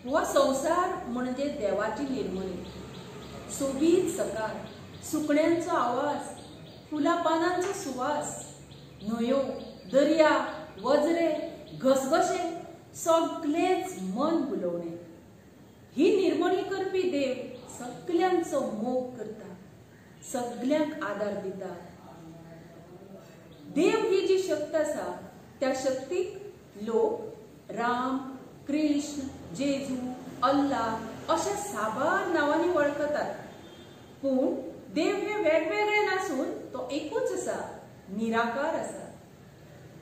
हो संवसार म्हणजे देवाची निर्मणी. सोबीत सकाळ, सुकण्यांचो आवाज, फुलां पानांचो सुवास, न्हंयो, दर्या, वजरे, घसघशे सगळेच मन भुलोवणे. ही निर्मणी करपी देव सगल्यांचो मोग करता, सगल्यांक आदार दिता. देव ही जी शक्त आसा त्या शक्तीक लोक राम, कृष्ण, जेजू, अल्ला अशा साबार नांवांनी वळखतात. पूण देव हे वेगवेगळे नासून तो एकूच आसा, निराकार आसा.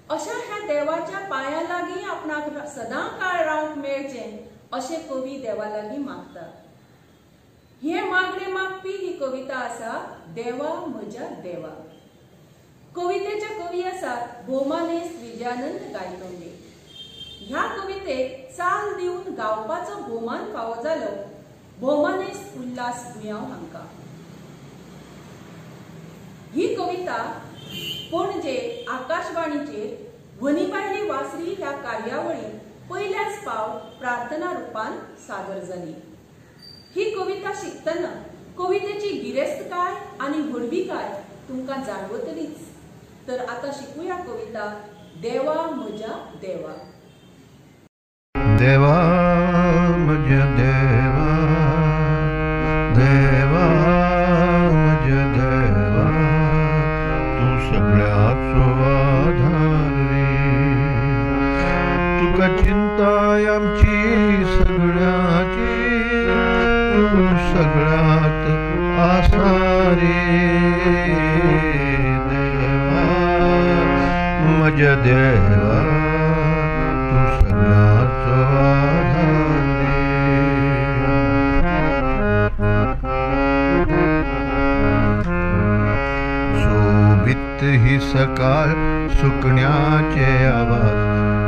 अशा ह्या देवाच्या पांया लागीं आपणाक सदां काळ रावंक मेळचें अशें कवी देवा लागीं मागता. हे मागणे मागपी ही कविता आसा देवा म्हज्या देवा. कवितेचे कवी आसात भोवमानेस्त विजयानंद गायतोंडे. ह्या कवितेक चाल दिवन गावपाचो भोवमान फावो जालो भोवमानेस्त उल्हास बुयांव हांकां. ही कविता पणजे आकाशवाणीचेर व्हनीबायली वासरी ह्या कार्यावळींत पयल्याच फावट प्रार्थना रुपान सादर जाली. ही कविता शिकतना कवितेची गिरेस्तकाय आनी व्हडविकाय तुमकां जाणवतलीच. तर आतां शिकूया कविता देवा म्हज्या देवा. देवा म्हज्या देवा, देवा म्हज्या देवा, तूं सगळ्याचो आधार रे. तुका चिंताय आमची सगळ्याची, तूं सगळ्यांत आसा रे. देवा म्हज्या देवा, तूं सगळ्याचो आधार रे. सोबीत ही सकाळ, सुकण्याचे आवाज,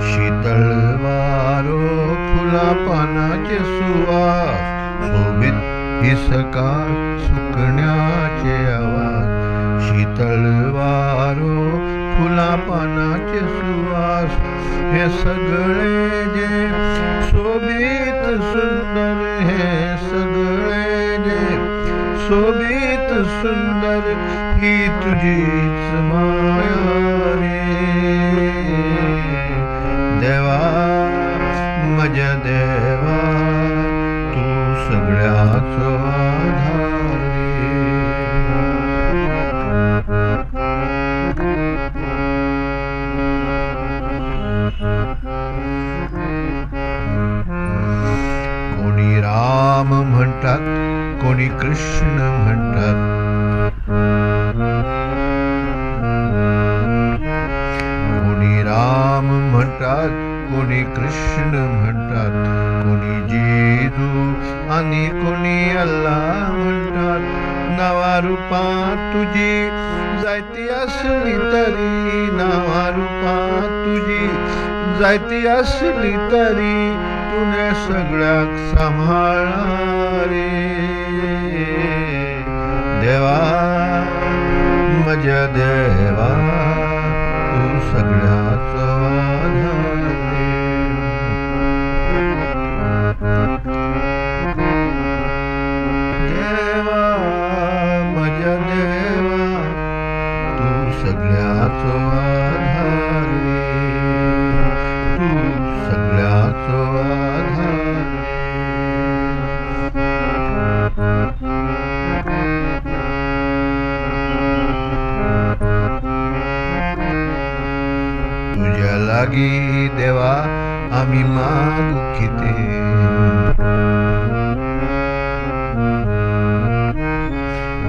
शीतळ वारो, फुलां पानाचे सुवास. सोबीत ही सकाळ, सुकण्याचे आवाज, शीतळ वारो, फुलां पानाचे सुवास. हे सगळे जे सोबीत सुंदर, हे सगळे जे सोबीत सुंदर, ही तुझीच माया रे. देवा म्हज्या देवा, तूं सगळ्याचो आधार रे. कोणी राम म्हणटात, कोणी कृष्ण म्हणटात, कोणी राम म्हणटात, कोणी कृष्ण म्हणटात, कोणी जेजू आनी कोणी अल्ला म्हणटात. नांवां रुपां तुजी जायती आसली तरी, नांवां रुपां तुजी जायती आसली तरी, तुवें सगळ्यांक सांबाळ्ळा रे. देवा म्हज्या देवा, तूं सगळ्याचो आधार रे. देवा म्हज्या देवा, तूं सगळ्याचो आधार रे, तूं सगळ्याचो आधार रे. तुज्या लागीं देवा आमी मागू कितें,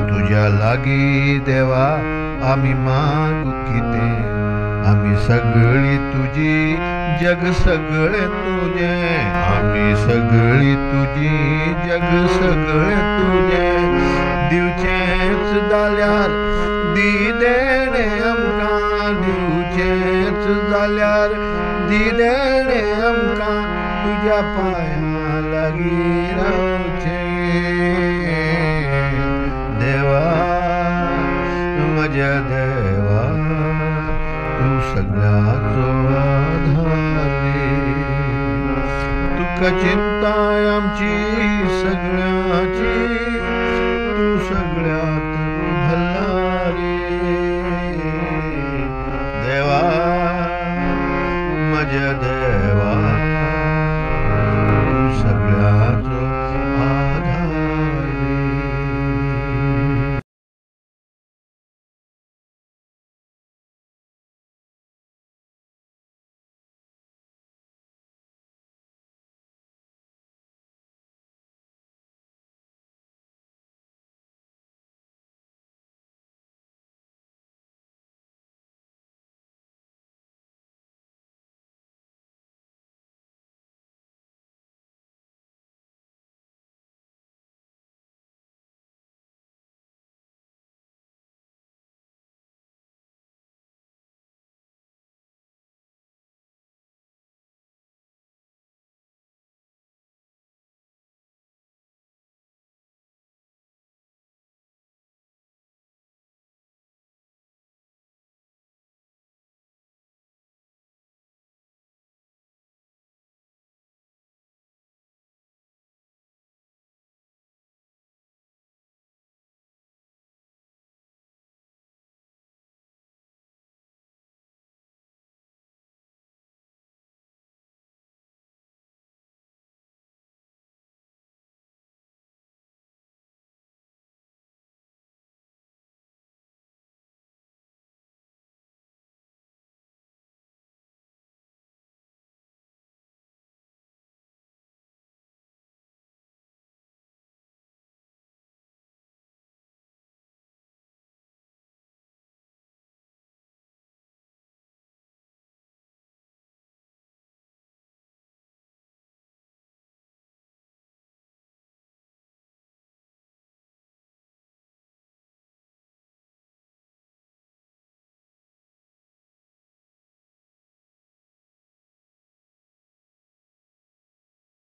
तुज्या लागीं देवा आमी मागू कितें. आमी सगळी तुजी, जग सगळें तुजें, आमी सगळी तुजी, जग सगळें तुजें. दिवचेंच जाल्यार दी देणें आमकां, दिवचेंच जाल्यार दी देणें आमकां, तुज्या पांयां लागीं रावचें. देवा म्हज्या देवा, तूं सगळ्याचो आधार रे. तुका चिंता आमची सगळ्याची, तूं सगळ्याक